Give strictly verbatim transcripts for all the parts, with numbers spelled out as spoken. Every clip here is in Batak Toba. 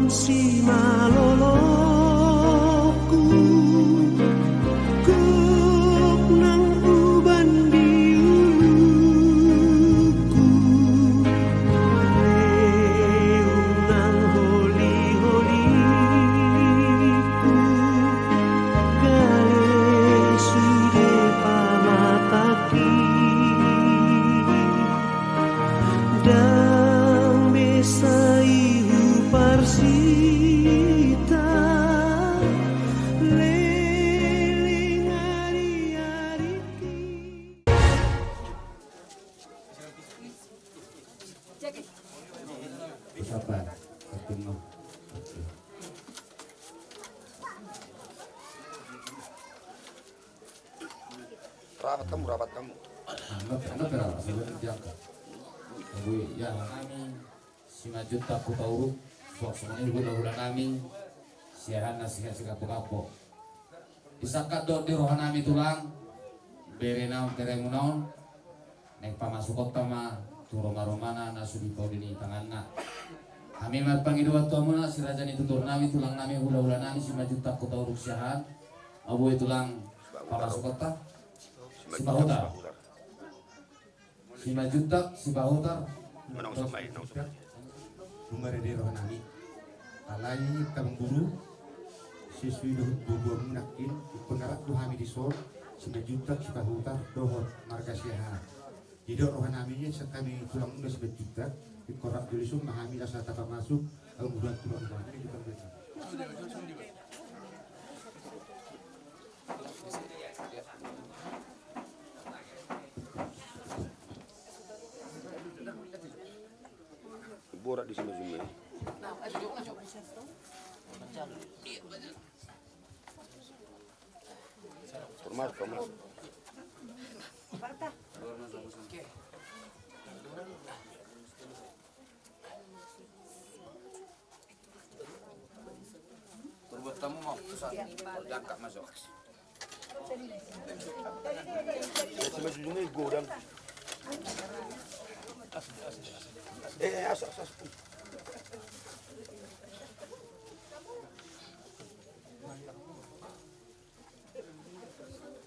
Simalolongku, gok nang uban di uluku, reung nang holi-holiku, gale sude pamatangki. Ndang be sai huparsita leleng ari-ariki. Sabar, sabar. Rapat hamu, rapat hamu. Anggap, anggap ya, rapat. Sudah diangkat. Tunggu, ya, kami Simanjuntak Hutauruk, suang songon i hula-hula nami, siahaan na sihat sigapo-gapo. Disangkap dohot di roha nami tulang, bere na on, beremuna on, naeng pamasukonta ma tu roma-romana na so dipauli ni tanganna. Hami marpangidoan tu hamuna, si raja ni tutur nami, tulang nami, hula-hula nami, Simanjuntak Hutauruk siahaan. Mabue tulang, pamasukonta. Sipahutar. Simanjuntak, Sipahutar. Nunga rade roha nami. Alai, amang boru, sesuai dohot boaboamu nangkin, ingkon na rap do hami dison, Simanjuntak, Sipahutar, dohot marga siahaan. Didok roha nami, sian hami tulangmuna Simanjuntak, ingkon rap do dison ma hami asa tapamasuk, amang boru, tulang nami, di pambaca. Borat di sini semua. Thomas, Thomas. Perbuatanmu mau pesan, kau jangkak masuk. Ya, cuma jujurnya godang. Eh, eh, asu, asu, asu.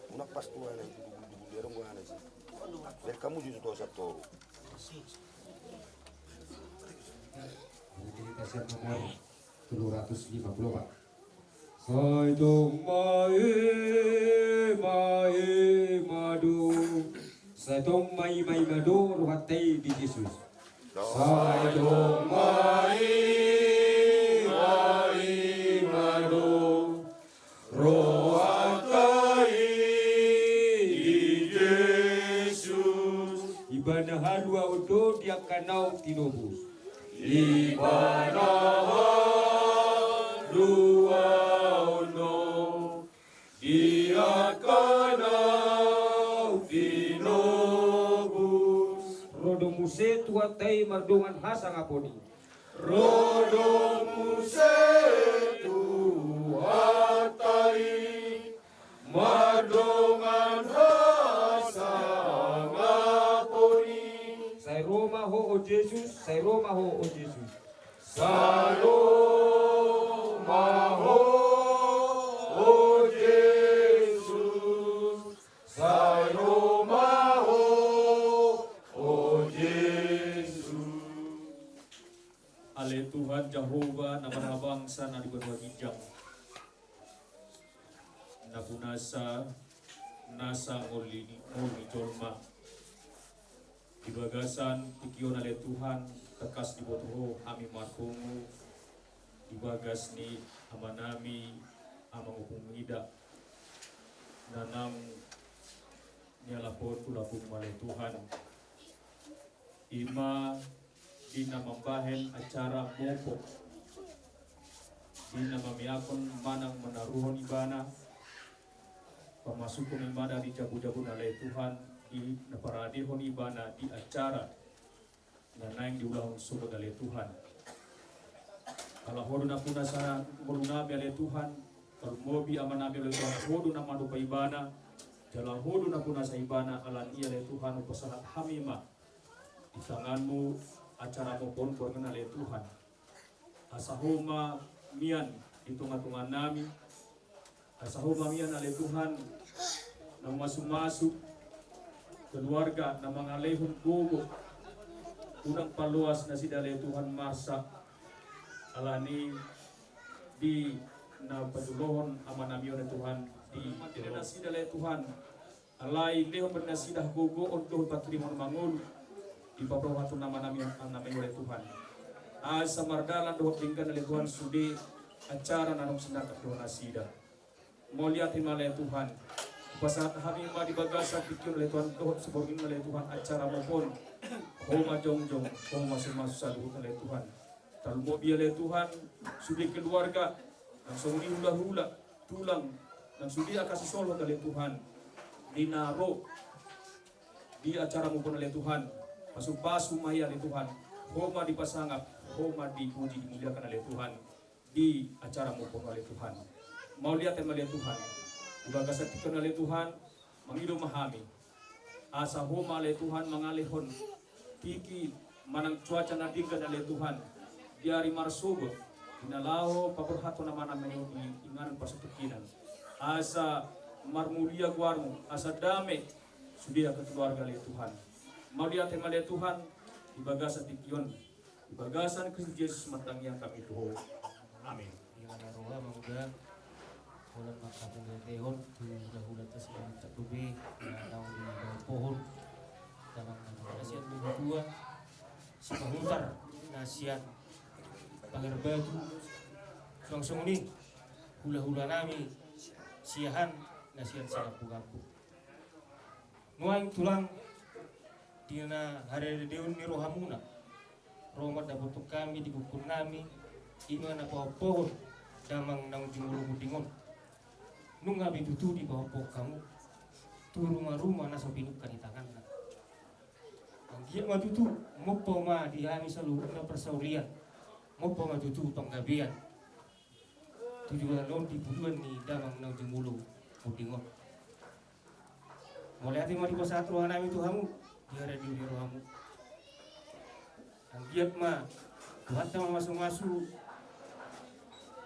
Unang pas tu anak itu dugul-dugul dia dong gua anak sih. Dari kamu justru dosa toru. Ini kasih nomor tolu ratus lima puluh, Pak. Sai tong maima-ima do. Sai tong maima-ima do rohanta i di Jesus. Sai tong maima-ima do rohanta i di Jesus. Ibana haluaon do di angka naung tinobus. Ibana haluaon do di angka naung tinobus. Ro do muse Tuhanta i mardongan hasangapon i. Ro do muse Tuhanta i mardongan hasangapon i. Sai ro ma ho, o Jesus, sai ro ma ho, o Jesus. Sai ro ma ho, o Jesus. Sai ro ma ho, o Jesus. Ale Tuhan Jahowa, na marhabangsa na di banua ginjang, na punasa nasa ngolu ni, ngolu ni jolma. Di bagasan tingki on ale Tuhan, tangkas diboto Ho hami marpungu di bagas ni amanami, Amang Ompung Mida, na naeng nialap Ho tu lambungmu ale Tuhan. I ma di na mambahen acara mopop, di na mamiakon manang manaruhon ibana, pamasukhon ibana di jabu-jabuna ale Tuhan, di na paradehon ibana di acara na naeng diulahon sogot ale Tuhan. Ala Ho do na punasa ngolunami ale Tuhan, tarlumobi amanami ale Tuhan, Ho do na mandopa ibana, jala Ho do na punasa ibana, alani i ale Tuhan, hupasahat hami ma di tanganmu acara mopop on borngin ale Tuhan. Asa Ho ma mian di tonga-tonga nami. Asa Ho ma mian ale Tuhan, na mamasu-masu keluarga na mangalehon gogo, unang paloas nasida ale Tuhan marsak, alani di na patulohon ama nami on ale Tuhan di nasida ale Tuhan. Alai lehon ma nasida hagogoon dohot paturimon mangolu, di paborhaton nama nami, nama nami ale Tuhan. Asa mardalan dohot denggan ale Tuhan sude acara na naung sinangkap dohot nasida. Mauliate ma ale Tuhan. Hupasahat hami ma di bagasan tingki on ale Tuhan dohot siborngin ale Tuhan acara mupon. Ho ma jongjong, ho ma masu-masu saluhut ale Tuhan. Tarlumobi ale Tuhan, sude keluarga, nang songon i hula-hula, tulang, nang sude angka sisolhot ale Tuhan. Di na ro di acara mupon ale Tuhan. Pasu-pasu ma i ale Tuhan. Ho ma dipasangap, ho ma dipuji dimuliakan ale Tuhan. Di acara mupon ale Tuhan. Mauliate ma ale Tuhan. Di bagasan tingki on ale Tuhan, mangido ma hami. Asa Ho ma ale Tuhan mangalehon tingki manang cuaca na denggan ale Tuhan. Di ari marsogot, di na laho paborhaton nama nami on di inganan parsatongkinan. Asa marmulia goarmu, asa dame sude angka keluarga ale Tuhan. Mauliate ma ale Tuhan, di bagasan tingki on. Di bagasan Kristus Jesus martangiang hami tu Ho. Amin. Ia na roha mangula, holan mangkapungetehon tu hula-hula ta sian tak dope, na naung dibahen pohon, damang na sian Lubutua, Sipahutar na sian Pagar Batu, suang songon i hula-hula nami Siahaan na sian Sigapu-gapu. Nuaeng tulang, di na haredeon ni rohamuna, ro ma dapoton hami di gokhon nami, i ma na pahompohon damang naung jumolo munding on. Nunga be tutu dipahompohon hamu tu ruma-ruma na so pinungka ni tanganna. Anggiat ma tutu mompo ma di hami saluhutna parsaulian, mompo ma tutu panggabean tu joloan on di bulan ni damang naung jumolo munding on. Mauliate ma dipasahat roha nami tu hamu, di haredeon ni rohamu. Anggiat ma Tuhanta mamasu-masu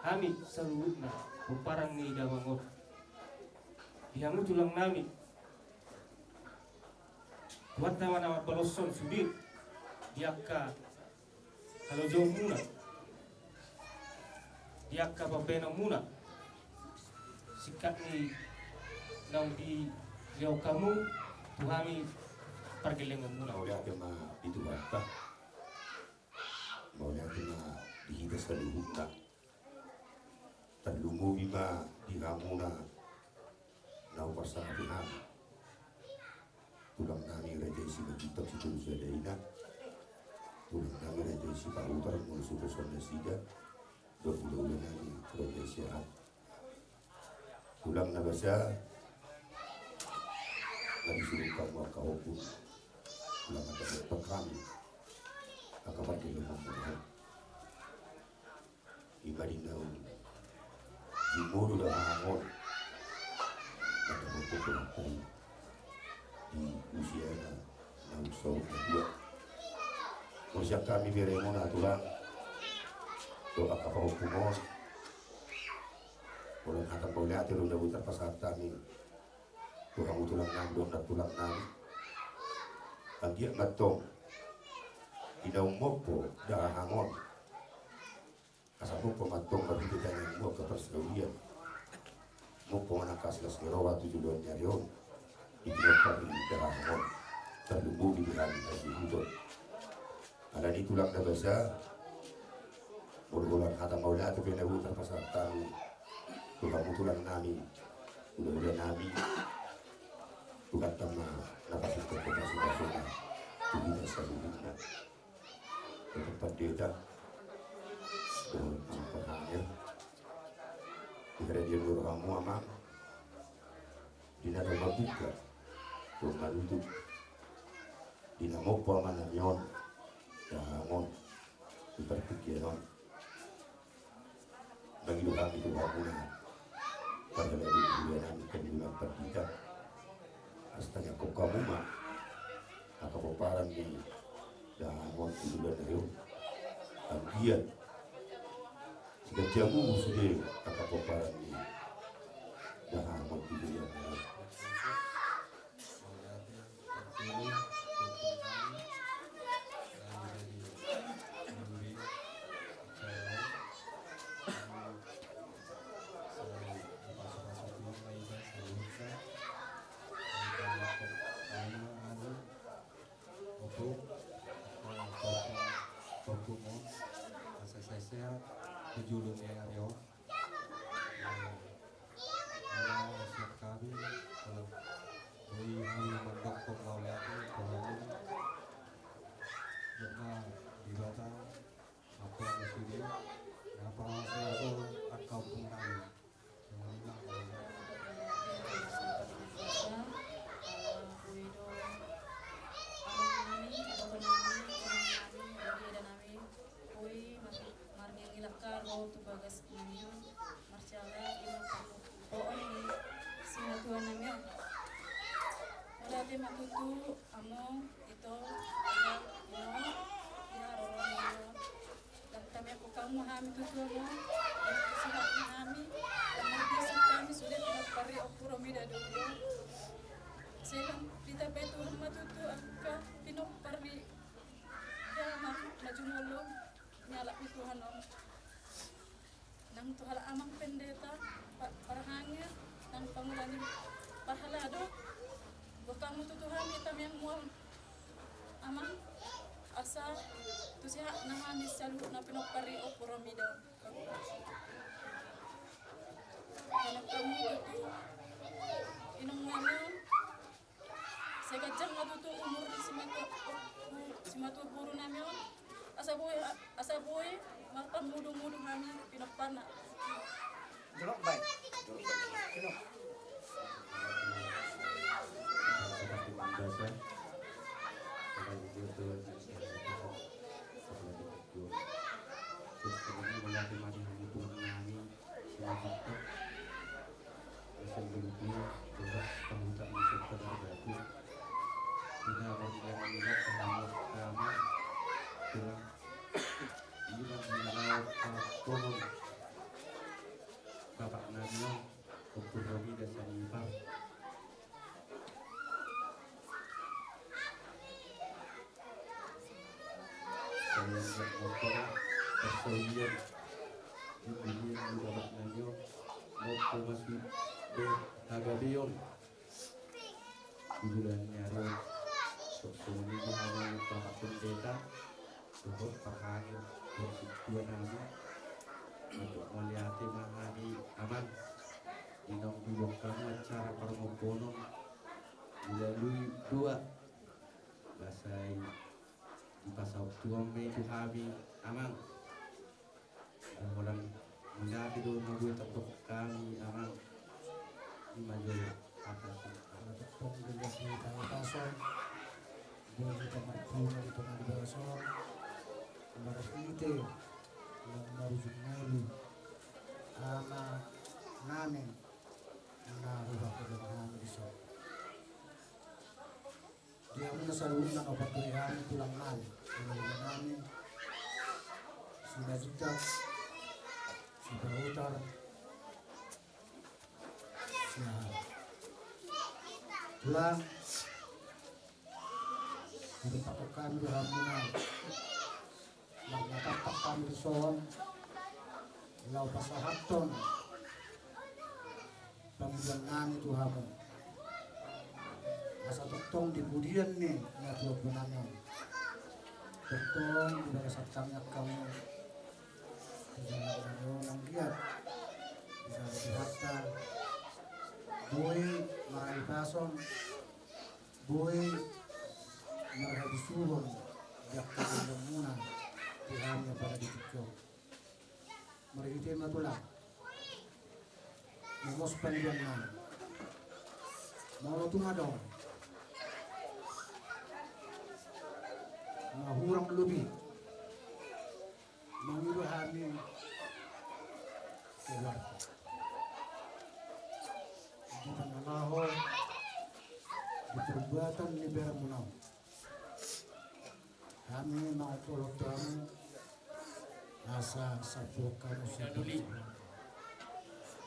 hami saluhutna pomparan ni damang on. Di hamu tulang nami, Tuhanta ma na mambaloshon sude di angka halojaonmuna, di angka pambahenanmuna, singkat ni naung dilehon hamu tu hami pargellengonmuna. Mauliate ma di Tuhanta. Mauliate ma di hita saluhutna. Tarlumobi ma di hamuna na huparsangapi hami. Tulang nami Raja i Simanjuntak Sitolu Sada Ina. Tulang nami Raja i Sipahutar molo so poso nasida. Dohot hula-hula nami Raja i Siahaan. Tulang na basa, na disurung hamu angka ompung. Tulang na basa, tulang hami angka pargellengonmuna. I ma di naung jumolo dahahang on, na tamoto di usiana naung saur matua. Molo sian hami berengona tulang dohot angka pahompungon, molo hata mauliate do na boi tarpasahat hami tu hamu tulang nami dohot nantulang nami. Anggiat ma antong di naung mompo dahahang on, asa mompo ma antong marhite tangiangmu angka parsaulian. Mompo ma nang angka las ni roha tu joloan ni ari on. Di pinompar ni dahahang on, tarlumobi di hami hasuhuton. Alani i tulang na basa, molo holan hata mauliate pe na boi tarpasahat hami tu hamu tulang nami, hula-hula nami, Tuhanta ma na pasupasuna tu hita saluhutna. Bapak Pandita dohot Amang Parhangir, di haredeon ni rohamu Amang, di na ro mambuka dohot manutup, di na mompo Amang nami on dahahang on di partingkian on. Mangido hami tu hamuna, parhalado huria nami, hami Amang Pandita, asa tangiangkon hamu ma angka pomparan ni dahahang on tu joloan ni ari on. Anggiat Ganti hamu sude angka pomparan ni dahamu di dunia. Opo, eh, opo, opo mo, asa sehat-sehat tu jolo ni ari on. Eh, ala siap hami, ala boi hami mandok mauliate tu Amang. Jama Debata, apa sude, apa sude, angka ompung nami. Boi do amang nami, ito nami, amang nami, ito nami, boi marngilangilang hami tu bagas nami on, marsiala ima pangupon ni simatua nami on. Mauliate ma tutu amang, ito, ito, ino, di haroro nami on. Ndang tamiangkon hamu hami tutu amang, ndang tasihat hami, ndang marbisuk hami sude pinompar ni Ompu Romida do. Sai ndang ditambai Tuhan ma tutu angka pinompar ni, ia ma, na jumolo, ni halak ni Tuhan on. Nang tu halak amang pendeta, pa-, parhangir, nang pangula ni parhalado, boan hamu tutu hami tamiang mual. Amang, asa tu sihat na hami saluhutna pinompar ni Ompu Romida. Manang hamu tutu inong nami on, sai ganjang ma tutu umur ni simatua, simatua boru nami on. Asa boi, asa boi marpamudumudu hami pinomparna. Jolok bai. Jolok bai. Jolok. Terus kemudian melihat mati hami Tuhan nami. Simatua. Asa boi boras panghutak masuk ke darbaku. Ina bagian minat sama kami. Tulang. Ina minat pohon. Bapak nami, Ompu Romida Sanibar. Saya siap motor, persoalan. Di dunia di babak nanyo, motor masuk berhagabeon. Di bulan nyaro, sok soni di hami Bapak Pendeta, dohot parhangir, dohot situa nami. Untuk melihat ma hami amang. Inong di bongkamu acara parmoponon. Dilalui dua. Basai dipasaut Tuhan ma i tu hami amang. Holan melihat do na boi tardok hami amang. Ima jolo atas. Ala tongtong do di pasaut. Boi hita marpungu di tonga ni bagas on. Marhite na marujung ngolu. Ama nami. Na rupa kodong hami di son. Di hamu na saluhutna na paturi hami tulang nami, tulang nami, Simanjuntak, Sipahutar, Siaha. Tulang, di tempat kami di hamu na. Marnatampak hami dison, laho pasahathon pangidoan nami tu hamu. Asa tongtong di pudian ni natuatua nami on. Tongtong di bagasan tangiang hamu. Di jalan nami on anggiat. Di jalan di hatta. Boi marhahipason. Boi marhabisuhon di angka donganmuna di hami na pada di tingki on. Marhite ma tulang. Mamos pangidoan nami. Molo tung adong na hurang lobi. Mangido hami keluarga. Di tanggal laho di perbuatan ni beramuna. Hami mangolhon tu hamu. Sa, sa, Doli.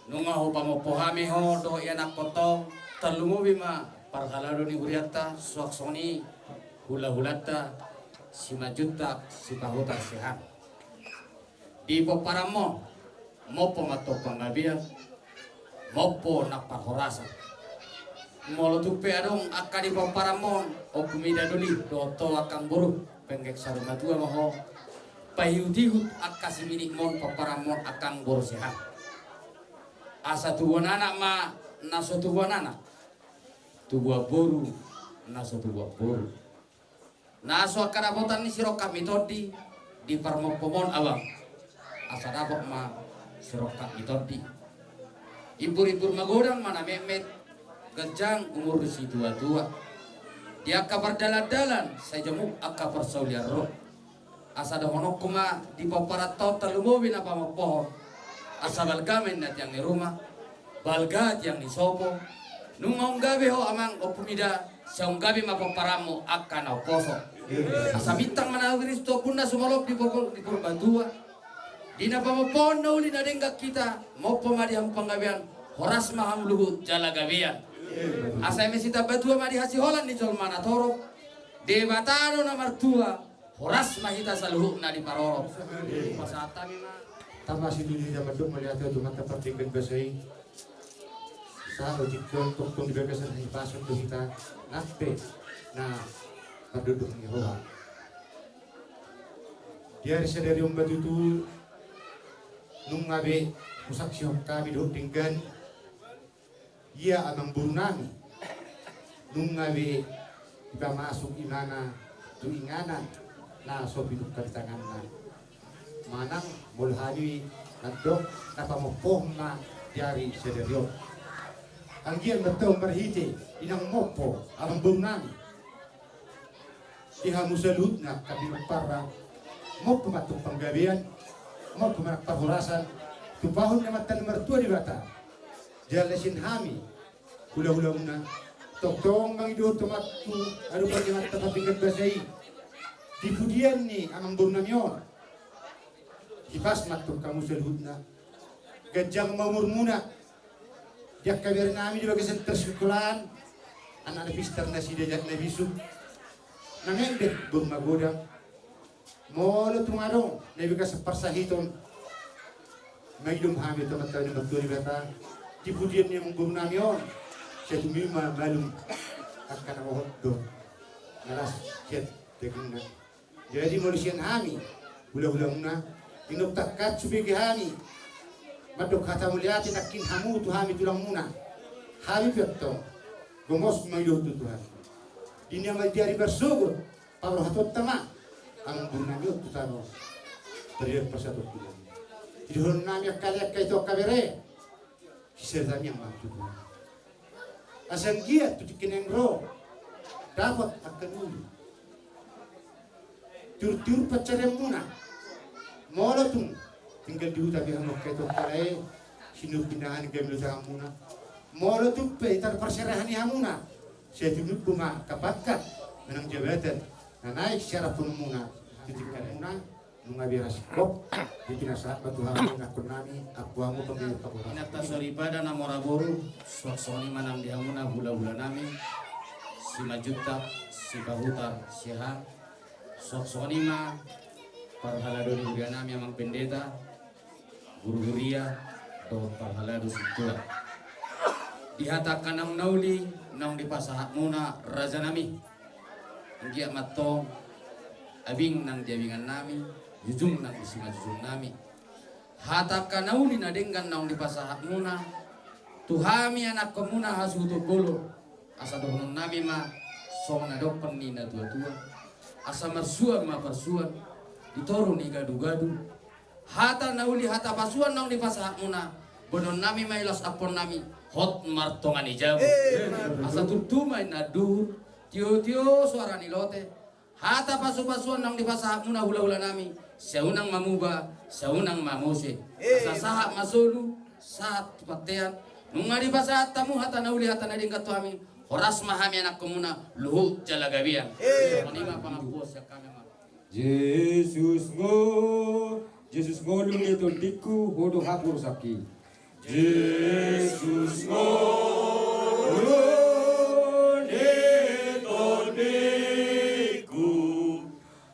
Nunga hupamompo hami ho dohot ianakhonta, tarlumobi ma parhalado ni hurianta, suang songon i hulahulanta, Simanjuntak Sipahutar Sihang. Di pomparanmu, mompo ma tong panggabean, mompo nang parhorasan. Molo tung pe adong angka di pomparanmu, Ompu Mida Doli, dohot ho angkang boru, penggeng saur matua ma ho, paihutihut angka siminitmon pomparanmon angkang boru Sihang. Asa tubuan anak ma na so tubuan anak, tubuan boru na so tubuan boru. Na so angka dapotan ni sirongkap ni tondi di parmompomon abang, asa dapot ma sirongkap ni tondi. Imburimbur magodang ma na metmet, ganjang umur ni situatua. Di angka pardalandalan sai jamuk angka parsaulian ro. Asa dohononku ma di pomparan on tarlumobi na pamompohon, asa balga ma inna tiang ni ruma, balga tiang ni sopo. Nunga gabe ho amang Ompu Mida, sai gabe ma pomparanmu angka na umposo. Asa bintang ma na uriris tu ombunna, sumalop di pokol di Purbatua. Di na pamompohon na uli na denggan hita, mompo ma di hamu panggabean, horas ma hamu luhut jala gabean. Asa eme sitambatua ma di hasiholan ni jolma na torop. Debata do na martua, horas ma hita saluhutna diparorot. Pasahat hami ma. Tama situju hita mandok mauliate tu Amanta pardenggan basa i. Sahat tingki on tongtong di bagasan hahipason do hita nang pe na pardodok ni roha. Di ari sadari on ma tutu nunga be husaksihon hami dohot denggan. Ia amangboru nami, nunga be dipamasuk ibana tu inganan na so pinungka di tanganna. Manang molo hami mandok na pamompohon ma di ari sadari on. Anggiat ma tong marhite inang mompo amangboru nami di hamu saluhutna angka pinomparna, mompo ma tong panggabean, mompo ma nang parhorasan, tupahon ni Amanta na martua Debata. Jala sian hami hulahulamuna, tongtong mangido tu Amanta, adopan ni Amanta pardenggan basa i, di pudian ni amangboru nami on, hipas ma tong hamu saluhutna. Ganjang ma umurmuna. Di angka bere nami di bagasan parsikolaan, anak na pistar, nasida jat na bisuk, na metmet boru magodang. Molo tung adong na di bagasan parsahiton, mangido ma hami tu Amanta na martua Debata, di pudian ni amangboru nami on, sai tumima malum angka na hohot do na las sian dagingna. Jadi molo sian hami hulahulamuna, di na tangkas hubege hami mandok hata mauliate nangkin hamu tu hami tulangmuna. Hami pe antong gomos mangido tu Tuhan. Di na ma di ari marsogot, paborhatonta ma amangboru nami on tu tano. Tarian pasahaton tu Tuhan. Di dohonon nami angka ale, angka ito, angka bere, sisada nami amang tu Tuhan. Asa anggiat tu tingki na naeng ro dapot angka na uli. Tiurtiur pansarianmuna. Molo tung tinggal di huta be hamu angka ito, angka lae, sinur pinahan gabe do tanganmuna. Molo tung pe itar parserahan ni hamuna, sai tinumbu ma angka pangkat manang jabatan na naeng siaraphonmuna tu tingki na naeng. Nunga bira singkop, di pinasahat ma tu hamu ianakhon nami, ampu hamu panggabean panghorasan. Inanta soripada na mora boru, suang songon i ma nang di hamuna hulahula nami, Simanjuntak Sipahutar Sihang, suang songon i ma parhalado ni huria nami amang pendeta, guru huria, dohot parhalado sintua. Di hata angka naung na uli, naung dipasahatmuna raja nami. Anggiat ma tong abing nang di abingan nami, jujung nang di simanjujung nami. Hata angka na uli na denggan naung dipasahatmuna tu hami ianakhonmuna hasuhuton bolon, asa dohonon nami ma songon na didok ni natuatua, asa marsuan ma parsuan di toru ni gadugadu. Hata na uli, hata pasuan naung dipasahatmuna, boanon nami ma i, laos ampuon nami, hot martonga ni jabu. Asa turtu ma inna anduhur, tiotio soara ni lote. Hata pasupasuan naung dipasahatmuna hulahula nami, sai unang ma muba, sai unang ma mose. Asa sahat ma solu, sahat tu bontean. Nunga dipasahat hamu hata na uli, hata na denggan tu hami, horas ma hami ianakhonmuna, luhut jala gabean. Songon i ma pangampuon sian hami. Jesus ngo Jesus ngolu ni tondingku, Ho do haporusangki. Jesus ngolu ni tondingku,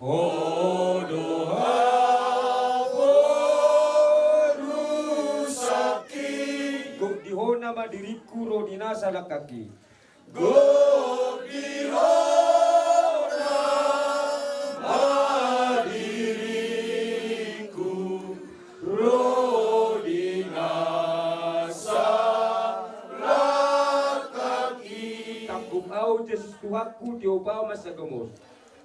Ho do haporusangki. Gok di Ho nama diringku, ro di na salangkanki. Gok di Ho nama diringku, ro di na salangkanki. Tangkup ahu Jesus Tuhanku, tiop ahu mansai gomos.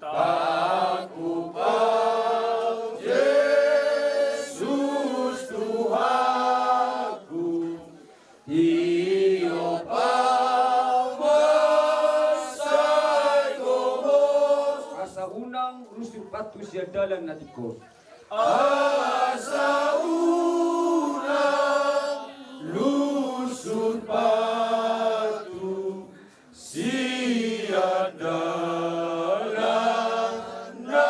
Tangkup ahu Jesus Tuhanku, tiop ahu mansai gomos. Asa unang lusur pathu sian dalan na tingkos. Asa unang lusur pathu sian dalan na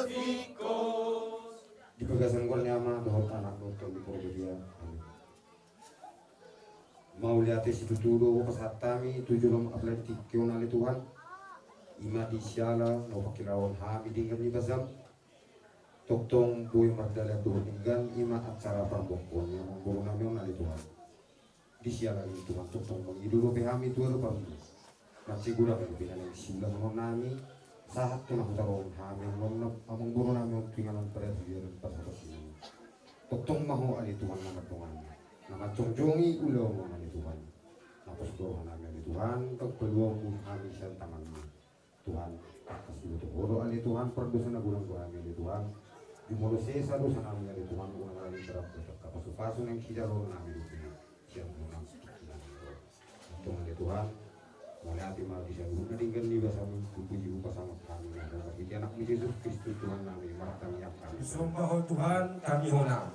tingkos. Di bagasan goar ni Ama dohot Anak dohot Tondi Porbadia. Amin. Mauliate situtu do hupasahat hami tu joloan apala ni tingki on ale Tuhan. I ma di siala na hupangkilalaon hami denggan ni basam. Tongtong boi mardalan dohot denggan i ma acara parbongkon ni amangboru nami on ale Tuhan. Di siala ni Tuhan tongtong mangido dope hami tu adopanmu. Mansai godang dope na naeng siulahon nami, sahat tu na hutaruhon hami on, amangboru nami on tu inganan paradian parsatongkinan. Tongtong ma Ho ale Tuhan na mardongan, na manjongjongi ulaon on ale Tuhan. Na pos do roha nami ale Tuhan, ndang paluahon hami sian tanganmu. Tuhan, tangkas diboto Ho do ale Tuhan pardosa na godang do hami ale Tuhan. Jumolo sesa dosa nami ale Tuhan, unang lalo tarap dosa, pasupasu naeng sijaloon nami dope sian Ho nang sian Ho. Antong ale Tuhan, mauliate ma di saluhutna denggan ni basamu, hupuji hupasangap hami na marhite Anakmu Jesus Kristus Tuhan nami, martangiang hami. Somba Ho Tuhan, hami Ho nang.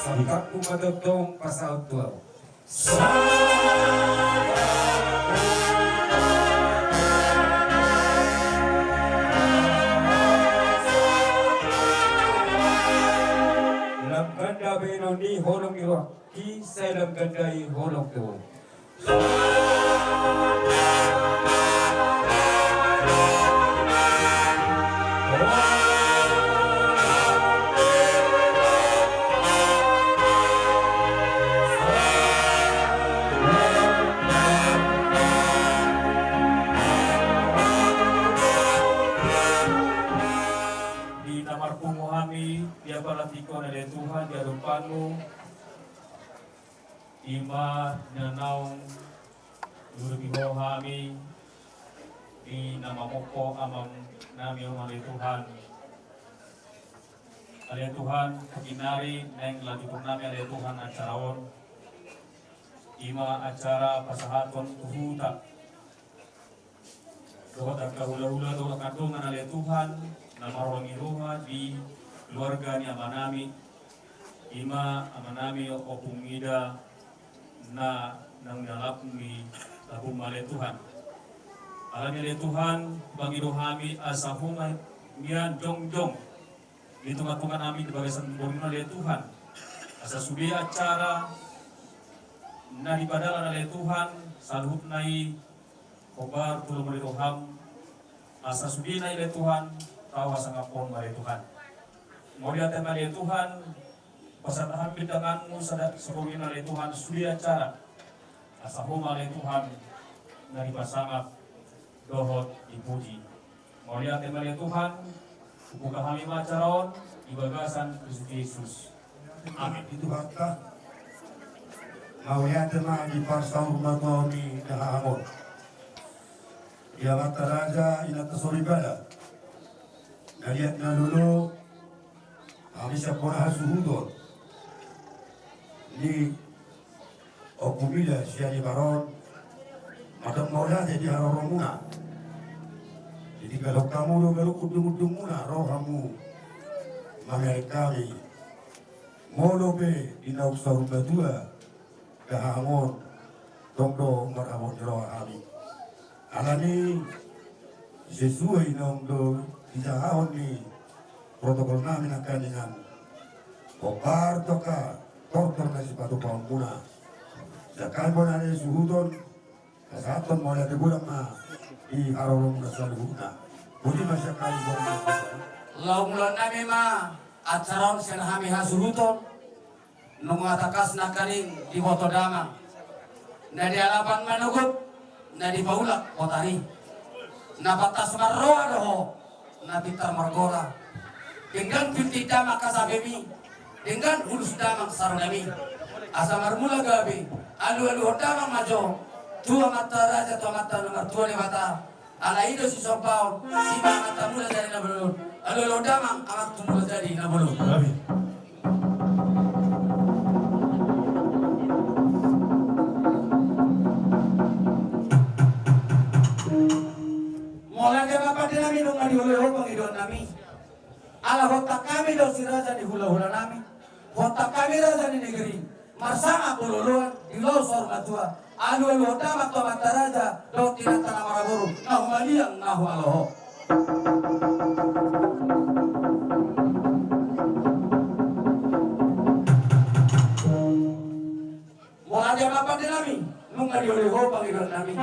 Sangkapku ma tongtong pasaut tu ahu. Lam ganda bahenon ni holong ni roha. Di sai lam ganda i holong tu ho. Di na marpungu hami di apala tingki on ale Tuhan di adopanmu. I ma na naung diurupi Ho hami, di na mamungka amang nami on ale Tuhan. Ale Tuhan, tingki nari naeng lanjuton nami ale Tuhan acara on. I ma acara pasahaton tu huta. Dohot angka hulahula dohot angka dongan ale Tuhan, na marhobas ni roha di keluarga ni amanami, i ma amanami Ompung Ida na naung nialap ni labum ale Tuhan. Alani ale Tuhan, pangido hami asa homa nian jongjong di tongatonganami di bagasan borngin ale Tuhan. Asa sude acara na dipadalan ale Tuhan, saluhutna i hombar tu lomo ni roham, asa sudena i ale Tuhan, tau hasangapon ma ale Tuhan. Mauliate ma ale Tuhan, pasahat hami tanganmu sada saborngin ale Tuhan, sude acara. Asa homa ale Tuhan, na dipasangap dohot dipuji. Mauliate ma ale Tuhan, hubuka hami ma acara on di bagasan Kristus Jesus. Amin. Di Tuhanta. Mauliate ma di parsaurmatuaon ni na hahamon. Di amanta raja, inanta soripada. Na liat na lolo, hami sian bona hasuhuton ni Ompung Ida sian Ibaron, mandok mauliate di haroromuna. Jadi galup hamu do galup undungundungmuna ro hamu mamereng hami. Molo pe di naung saur matua Gahaon tong do marhabot ni roha hami. Alani sesuai naung do dijahahon ni protokol nami nangkaningan. Hombar tongka tortor na sipatupaonmuna. Sian hami bona ni suhuton, pasahathon mauliate godang ma di haroromuna saluhutna. Boti ma sian hami bona ni suhuton. Laho mulaon nami ma acara on sian hami hasuhuton. Nunga tangkas nangkaning diboto damang, na di alapan manogot, na di paulak botari, na pantas marroha do ho, na pintar margola. Denggan pintin damang hasapemi, denggan ulos damang saronami. Asa marmula gabe, alualuhon damang ma jo tu amanta raja, tu amanta na martua Debata. Ala i do sisombaon, si ma amanta Mulajadi Nabolon. Alualuhon damang amanta Mulajadi Nabolon. Amin. Mauliate ma pande nami, nunga dioloi ho pangidoan nami. Ala hontang hami do si raja ni hulahula nami, hontang hami raja ni negeri, marsangap bololoan di laos saur matua. Alualuhon damang tu amanta raja dohot inanta na marboru, na humaliang na humaloho. Mauliate ma pande nami, nunga dioloi ho pangidoan nami.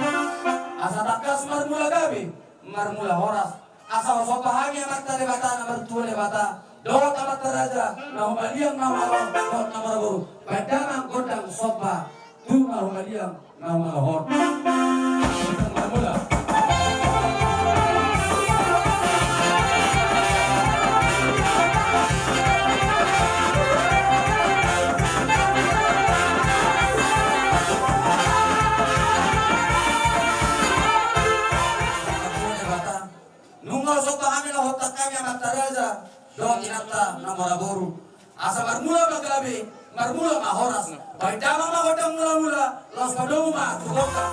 Asa tangkas marmula gabe, marmula horas. Asa husomba hami amanta Debata na martua Debata dohot amanta raja na humaliang na humaloho dohot na marboru. Baen damang gondang somba tu na humaliang na humaloho on. Marmula. Nunga husomba hami, nunga hontang hami amanta raja dohot inanta na marboru. Asa marmula ma gabe, marmula ma horas. Baen damang ma gondang mulamula, laos padomu ma tu gondang.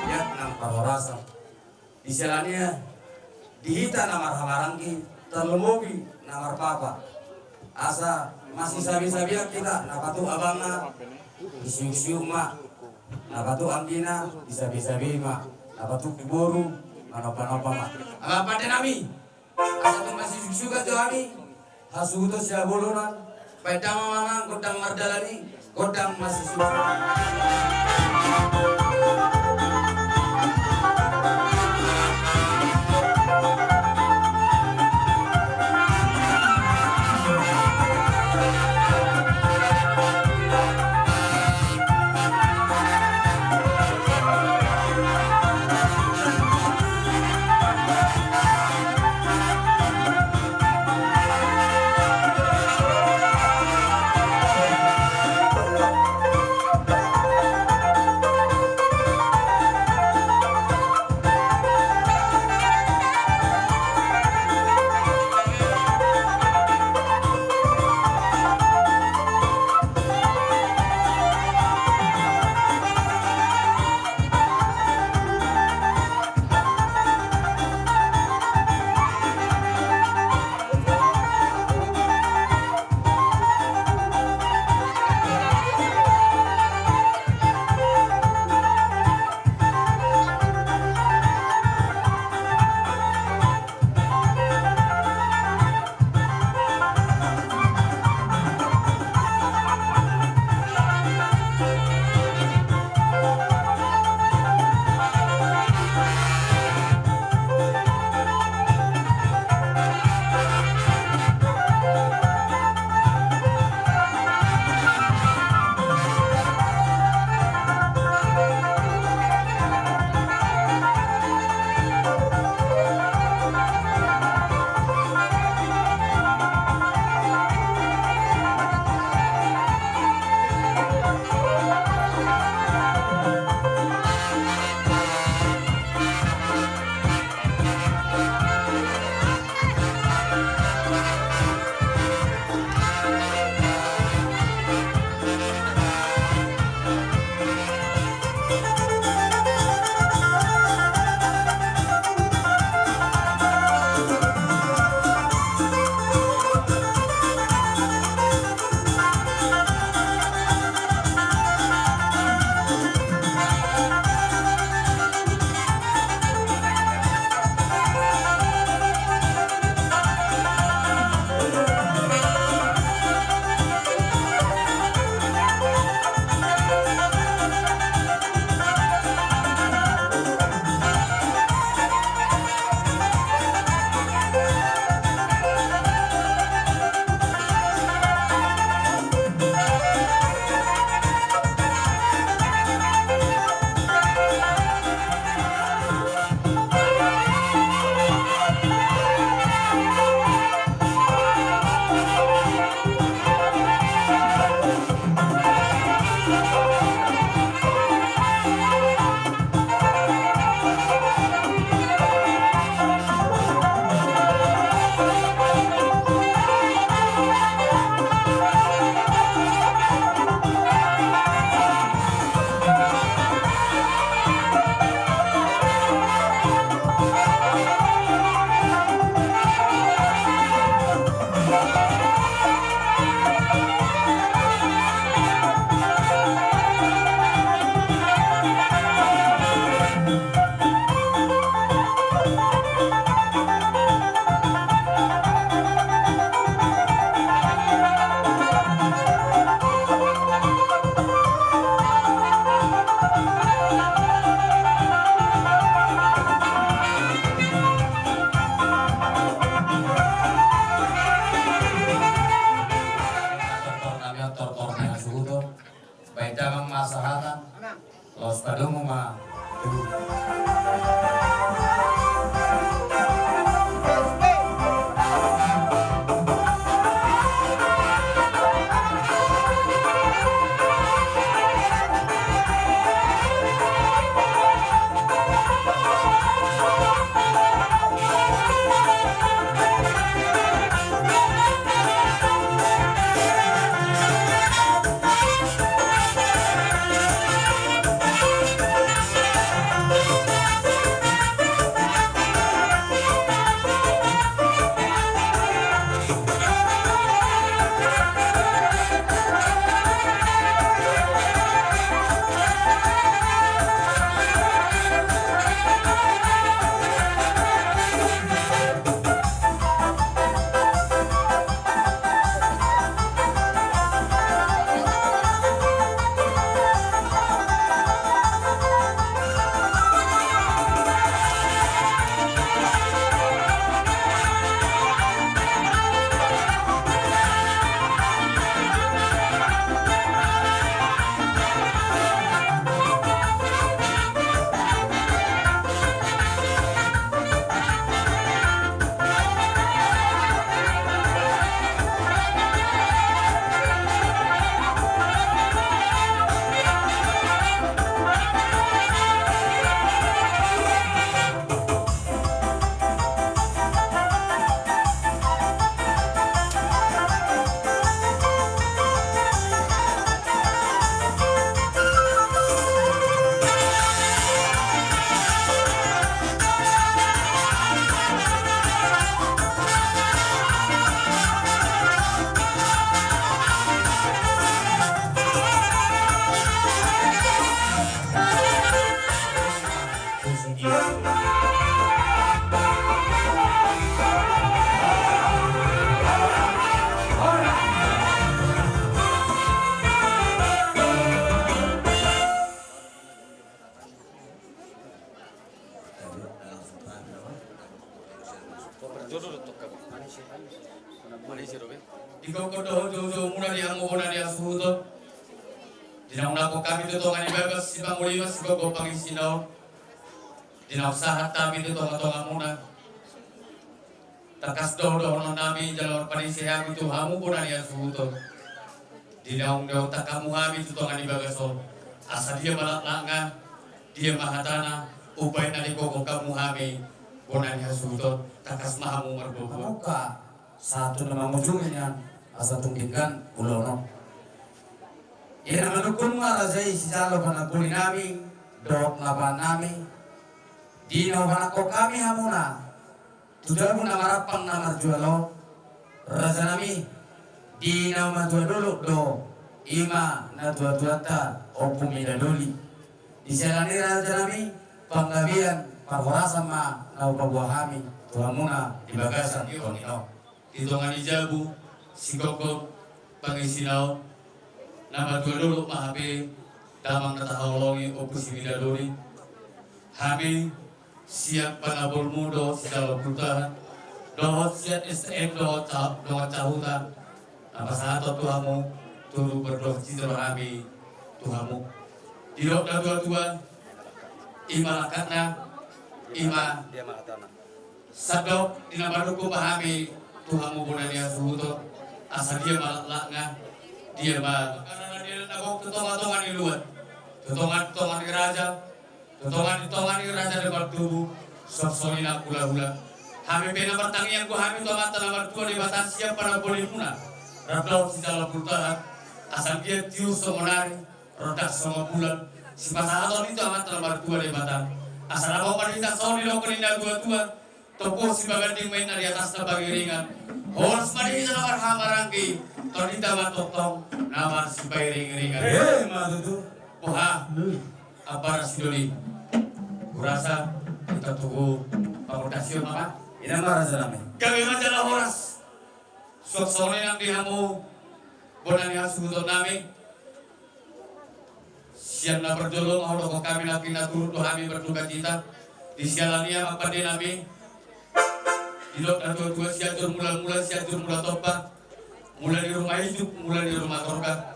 Ia nang parhorasan. Di siala ni i, di hita na marhahamaranggi, tarlumobi na marpapa. Asa masisabisabian hita, na patuk abangna disiuksiuk ma, na patuk anggina disabisabei ma, na patuk boru manombanomba ma. Ala pande nami, asa tung masisiuksikon jo hami hasuhuton sihabolonan, Baen damang ma gondang mardalan i, gondang masusu. Tortor nami on, tortor na suhut on. Baen damang ma sahata. Laos padomu ma. Di gokhon dohot joujou muna di hamu bona ni hasuhuton. Di naung dapot hami tu tonga ni bagas sipangoliman sigogo pangisi na on. Di naung sahat hami tu tonga-tonga muna. Tangkas do dohonon nami jala marpanise hami tu hamu bona ni hasuhuton. Di naung diontang hamu hami tu tonga ni bagas on. Asa dia ma laklakna, dia ma hatana, umbahen na digokhon hamu hami bona ni hasuhuton, tangkas ma hamu marboaboa. Mangungka. Sahat tu na mangujungi nian, asa tung denggan ulaon on. Ia na manungkun ma raja i sijalo panamboli nami, dohot na pahan nami, di na hupanangkok hami hamuna, tu jabu na marampang na marjual on, raja nami, di na matua dolok do, i ma natuatuanta Ompu Midadoli. Di siala ni i raja nami, panggabean parhorasan ma na hupaboa hami, tu hamuna di bagasan tonga ni on. Di tonga ni jabu, sigogo pangisi na on, na matua dolok ma hape, damang na tahaholongi Ompu si Midadoli. Hami, sian panambolmu dohot sijalo pultahan, dohot sian S T M dohot ca-, dohot cahuta, na pasahaton tu hamu, turu berdoa citra hami, tu hamu. Didok natuatua, i ma laklakna, i ma. Sandok di na manungkun ma hami tu hamu bona ni hasuhuton, asa dia ma laklakna, dia ma. Karena dia na gok tu tonga-tonga ni luat, tu tonga-tonga ni raja, tu tonga ni tonga ni raja na martubu, songon i nang hulahula. Hami pe na martangiang do hami tu Amanta na martua Debata sian panambolimuna, rap dohot sijalo pultahan, asa dia tiur songon ari, rondang songon bulan, sipasahaton i tu Amanta na martua Debata. Asa na bau ma di hita songon didok ni natuatua, tompu sipabanding ma inna di atasna pangiringan. Horas ma di hita na marhahamaranggi, tor hita ma tongtong na marsipairingiringan. Eh, ma tutu. Boha. Hmm. Ampara sidoli. Hurasa, hita tugu pangundasion ma. Ina ma raja nami. Gabe ma jala horas. Suang songon i nang di hamu bona ni hasuhuton nami. Sian na parjolo ma hudokhon hami nangkin na turut do hami berdukacita. Di siala ni i amang pande nami, didok natuatua, Sianjur Mulamula, Sianjur Mula Tompa, mula ni ruma ijuk, mula ni ruma torga.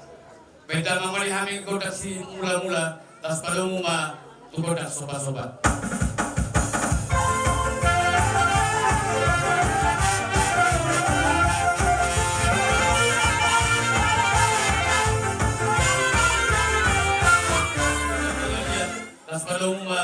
Bahen damang ma di hami gondang simulamula, laos padomu ma tu gondang sopasopa. Laos padomu ma.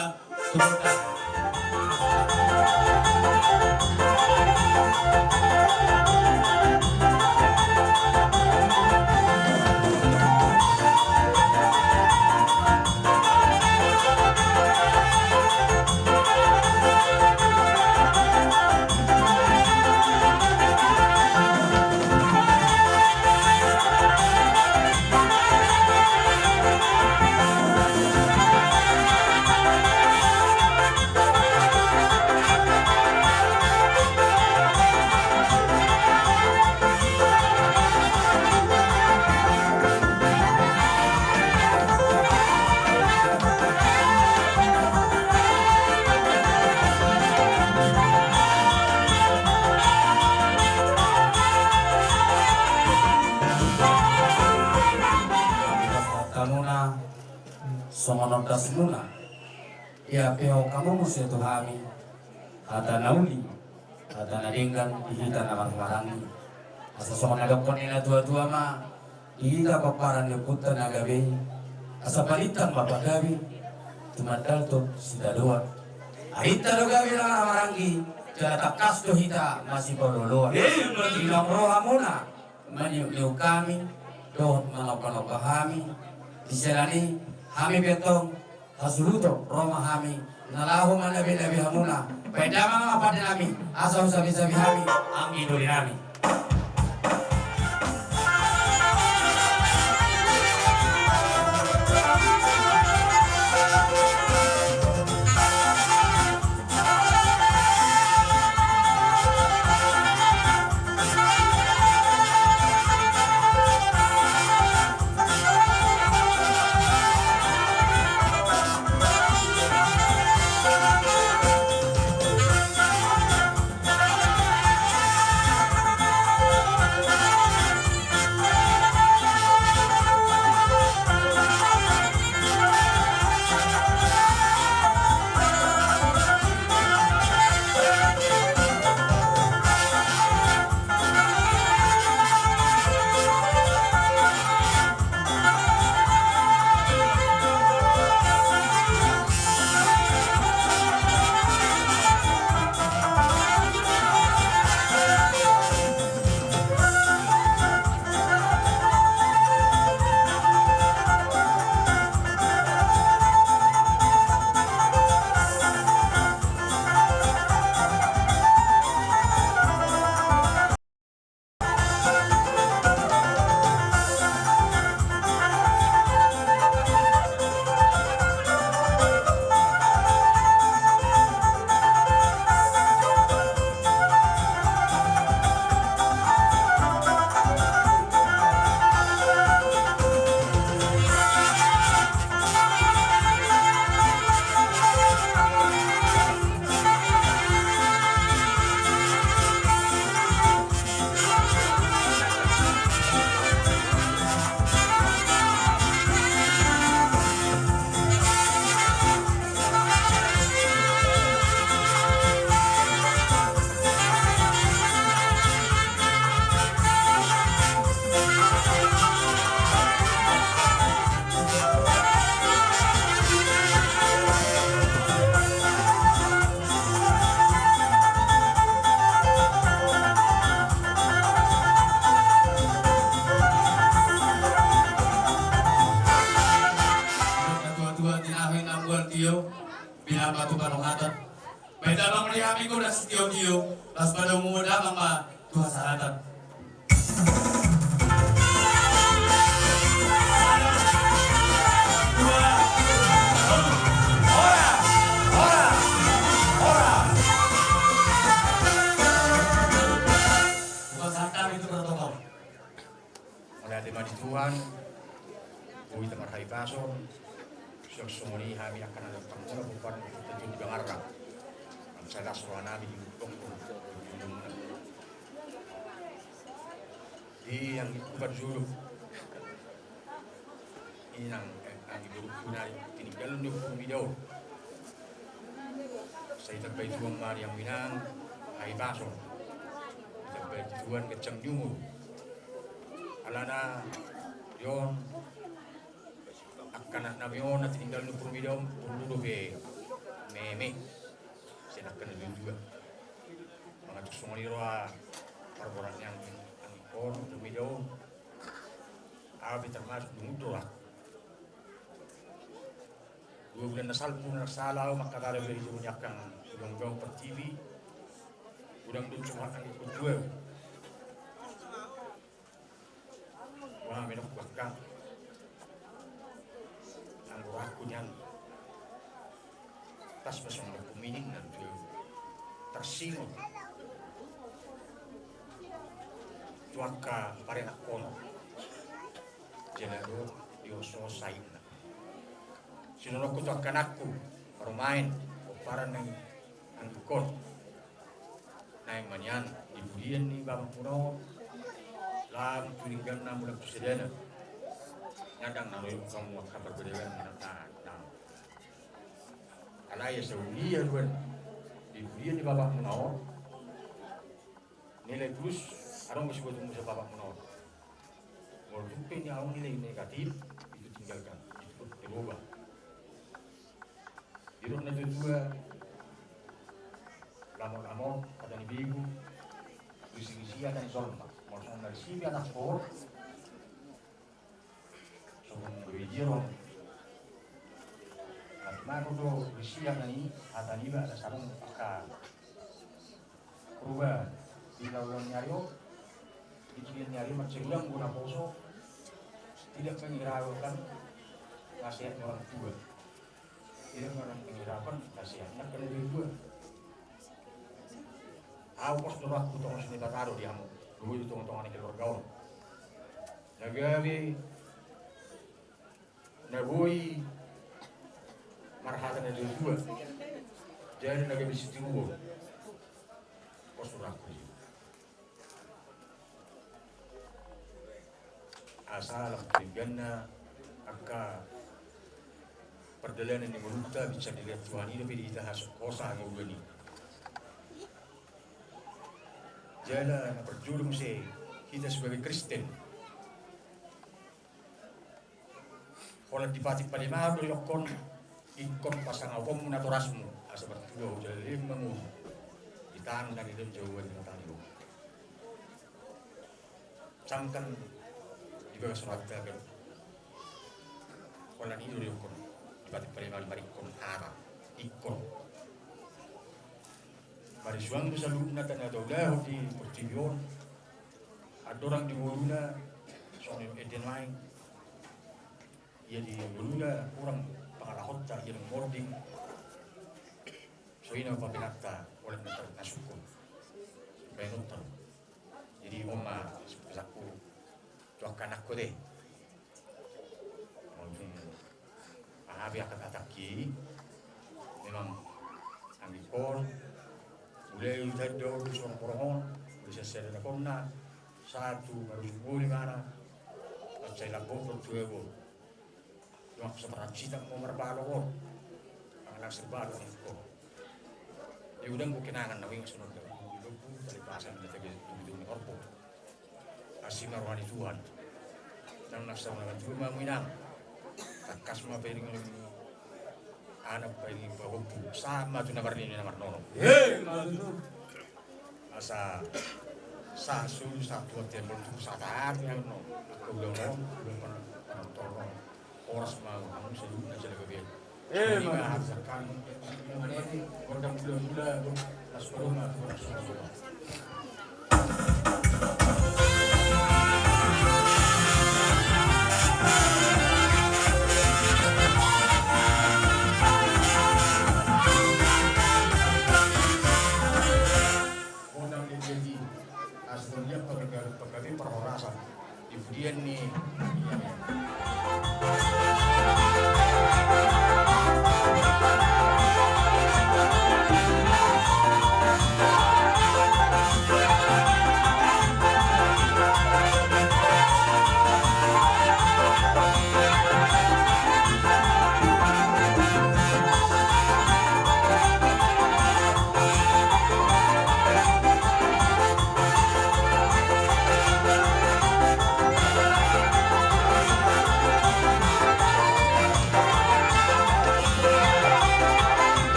Pasahat hamuna songon ondasmuna. Ia pe ho hamu muse tu hami hata na uli, hata na denggan di hita na marhahamaranggi. Asa songon na dokkon ni natuatua ma, di hita pomparan ni ompunta na gabe i, asa palintang ma pagabe, tumandalhon sitadoan. Arinta do gabe na marhahamaranggi, jala tangkas do hita masipaolooloan. Ima tutu. Di naung ro hamuna maniukniuk hami dohot manompanompa hami, di siala ni i hami pe antong hasuhuton ro ma hami na laho manabenabe hamuna. Bahen damang ma pande nami asa husabesabe hami anggi doli nami. Pinapa tu panongatan. Baen damang ma di hami gondang sitio-tio, laos padomu damang ma tu hasahatan. Dua, tolu, horas, horas, horas. Bukan santan itu protokol. Mauliate ma di Tuhan, boi hita marhahipason, suang songon i hami angka na dohot pangula pomparan di Tuhan di Bangarra. Sai las rohanami di ujung. Di anggiku parjolo. Inang, eh, anggi borungku na tininggalan ni ompung mida on. Sai tambai Tuhan ma di hamu inang, hahipason. Tambai Tuhan ganjang ni umur. Alana, di on, angka anaknami on na tininggal ni ompung mida on, porlu dope meme. Sian angka na dua-dua. Mangatur songon i roha parborat ni anggi, anggi on, ompung mida on. Au pe termasuk dung do lah. Dua bulan na salpu na sala au mangkatai be di jolo ni angka undang-undang per T V. Godang do suhat anggi tu au. Wah, menok bakka. Anggo rohangku nian. Tas pasong na kumining na tu au. Tarsingot. Tu angka parenakon. Jala do dioso sainna. Sinonokku tu angka anakku, parumaen, pomparan nang anggikon. Naeng ma nian, di pudian ni bapakmuna on, lam tu dengganna mulak tu sadana. Nga dang na royok hamu angka parbedaan na, na, na. Alai asa ulia duan, di pudian ni bapakmuna on. Nilai plus, adong masiboto musa bapakmuna on. Molo tung pe ni adong nilai negatif, itu tinggalkan, itu dirubah. Didok na tuatua, lamot-lamot hata ni begu, risi-risi hata ni jolma. Molo songon na risi be anak ho, songon na begu dia ro. Tapi mano do risi hata ni, hata ni ba ada sarung angka. Ruba, di laon ni ari on, di tudian ni ari on, mansai godang do naposo, tidak menghiraukan nasihat orang tua. Tidak menghiraukan nasihat angka na dua-dua. Au pos do rohangku tongon sian Debata do di hamu, boi di tonga-tonga ni keluarga on. Na gabe na boi marhata na dua-dua. Jadi na gabe sitiruon. Pos rohangku. Asa lam tu dengganna angka pardalanan ni ngolunta bisa dilehon Tuhan i dope di hita hosa hangoluan i. Jala na parjolo muse hita sebagai Kristen. Holan dipatik palimahon do didok on, ingkon pasangaponmu natorasmu, asa martua ho jala leleng mangolu di tano na nilehon Jahowa Debata on. Sangkan di bagas rohanta kan. Holan i do didok on, dipatik palimahon maringkon hata, ingkon. Marisuang do saluhutna tano na taulahon di portibi on. Andorang di ngoluna songon ende nuaeng. Ia di ngoluna hurang pangalahonta ia dung mording. Songon i na papenatta oleh na tarnasukon. Baenonta. Jadi on ma sipasangku tu angka anakku te. Aha pe angka hatangki, memang anggikon, mulai tanda on tu songon porong on, mulai sian sada na konna, satu marujung boli mana, mansai lambok do tu ebon. Cuma seberang sitang mau marbalo on, mangalang serbalo anggikon. Ia godang do kenangan na uingas songon dia, di lombu, tali pasang, di tagi, di tagi, di orpo. Asi ma roha ni Tuhan. Nang nasa ma na tubu ma hamu inang. Tangkas ma pairing anak pairing pahompu. Sama tu na marnini na marnono. Asa sa sulu sa tuan tian bol tubu sa tahan ya no. Aku ulang no, ulang pan panonton no. Horas ma hamu saluhutna jala gabe. Eh, ma. Gondang mula-mula, las korona, las korona. Gondang di jadi, las korona, penggabe, penggabe perhorasan. Di pudian ni.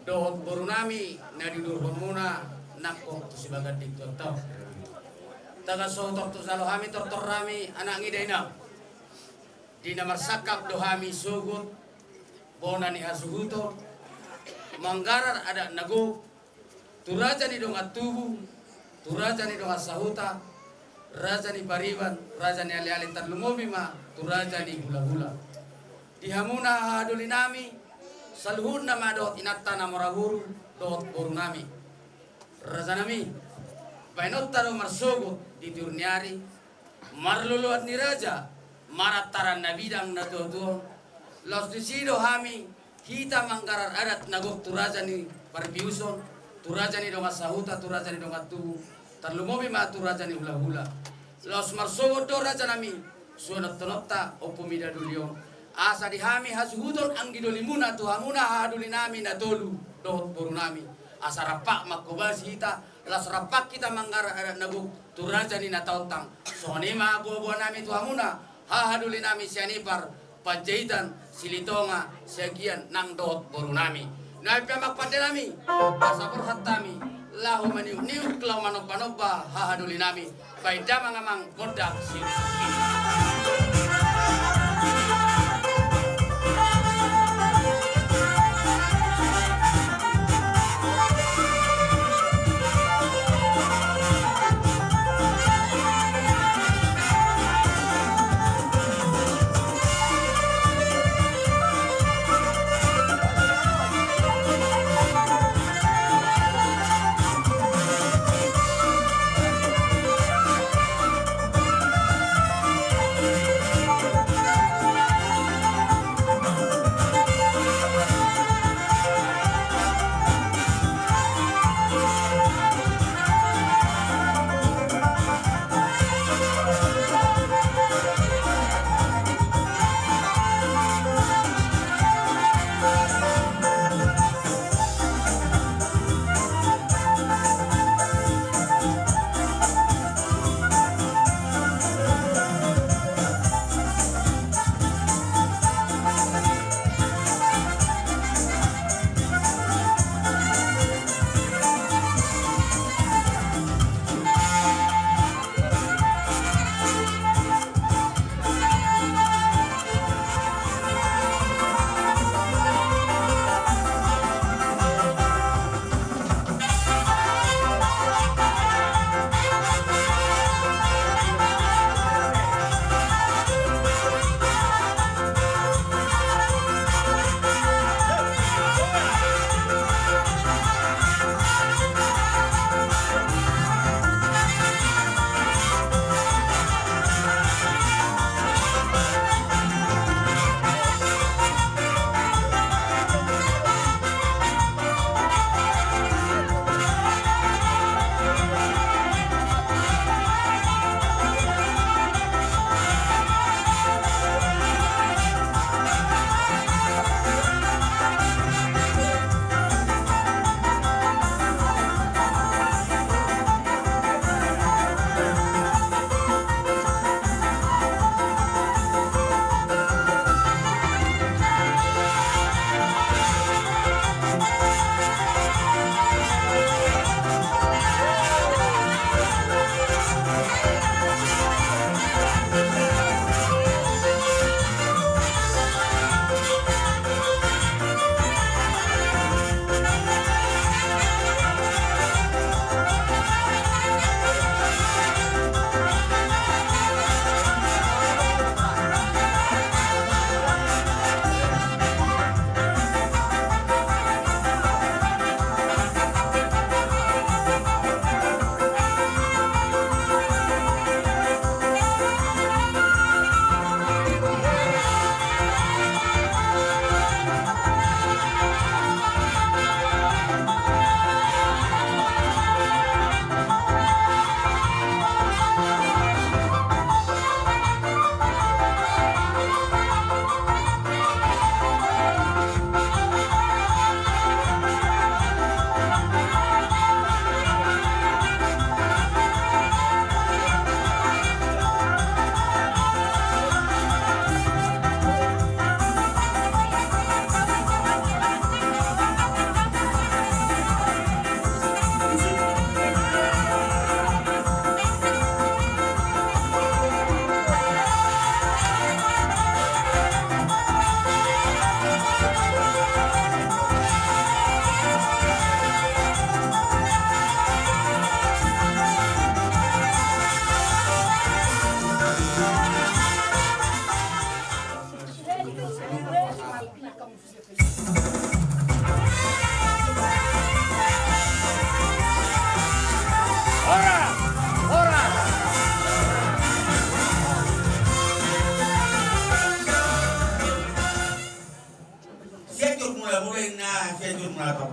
Dohot boru nami na diudurhonmuna nangkok tu Sibaganding Tuantau. Tagan sohut tortor jalo hami tortor nami anak ni dainang. Di na marsangkap do hami sogot bona ni hasuhuton, manggarar adat na gok, tu raja ni dongan tubu, tu raja ni dongan sahuta, raja ni pariban, raja ni aleale, tarlumobi ma tu raja ni hulahula. Di hamuna hahadoli nami, saluhutna ma dohot inanta na mora boru, dohot boru nami. Raja nami, baenonta do marsogot di tiur ni ari, marloloan ni raja, marantaran na bidang na tuatua on. Laos disi do hami, hita manggarar adat na gok tu raja ni parbiuson, tu raja ni dongan sahuta, tu raja ni dongan tubu, tarlumobi ma tu raja ni hulahula. Laos marsogot do raja nami, suanontononta Ompu Mida Doli on. Asa di hami hasuhuton anggi dolimuna tu hamuna hahadoli nami na tolu dohot boru nami. Asa rampak manghobasi hita, laos rampak hita manggarar adat na gok tu raja ni na taontang. Songon i ma boaboa nami tu hamuna hahadoli nami Sianipar, Panjaitan, Silitonga, Siagian nang dohot boru nami. Nuaeng pe amang pande nami, asa borhat hami laho maniukniuk laho manombanomba hahadoli nami. Baen damang amang gondang siukkiukki.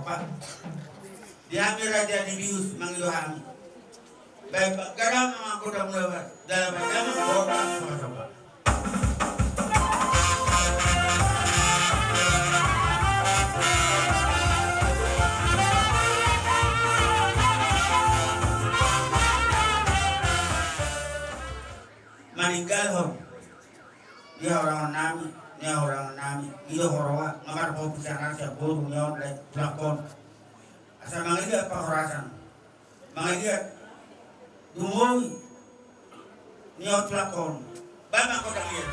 Di hami raja di bius mangido hami. Baik, Pak, gadang manggoda mula, Pak. Dalam agama, kota, sopa-sopa. Maninggalhon. Di haorangan nami, di haorangan nami. Ido horoa, ngamar ho pisanan siap boru, nyon, lai, tulak on. Asa mangiliat pahorasan. Mangiliat. Dumoi. Nyo tulak on. Bama kota dia.